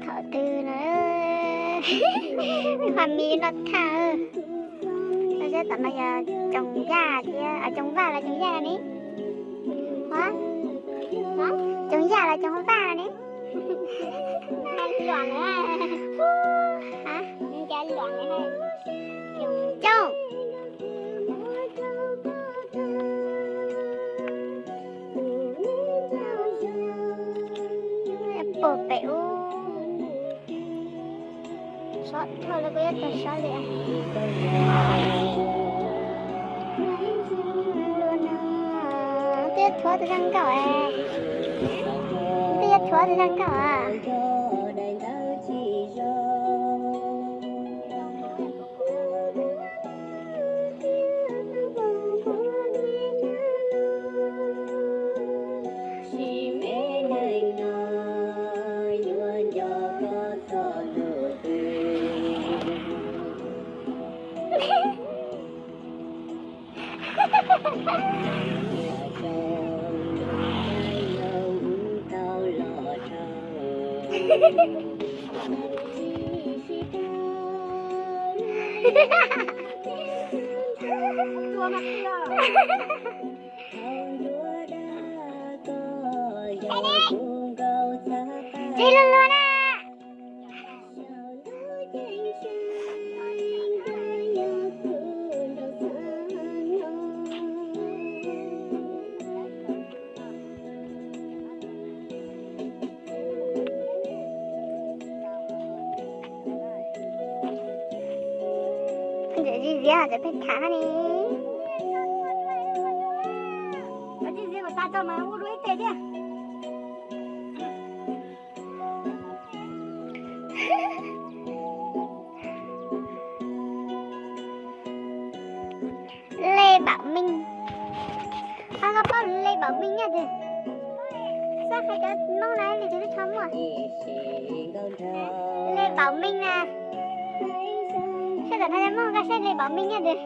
Qhov twg no, Hua Mis noj thaj. Nyob tom no yog Coom Yaj thiab, Coom Vaj los Coom Yaj ne? Coom Yaj los Coom Vaj ne? Coom. Pog pem ub. Sov dhau lawm, kuv yuav tau sov li. Twb yuav thuav tus zaj nkauj, twb yuav thuav tus zaj nkauj a. Tsis luag luag na. Ntxim ziab txawm pheej tham ne. Ntxim ziab kom tas tso mas ua dua ib teg thiab. Lê Bảo Minh. Koj paub Lê Bảo Minh nyob twg? Xav hais cov Hmoob na, li twb tsis tau muaj. Lê Bảo Minh na. Seb tom no muaj, koj saib Lê Bảo Minh nyob twg.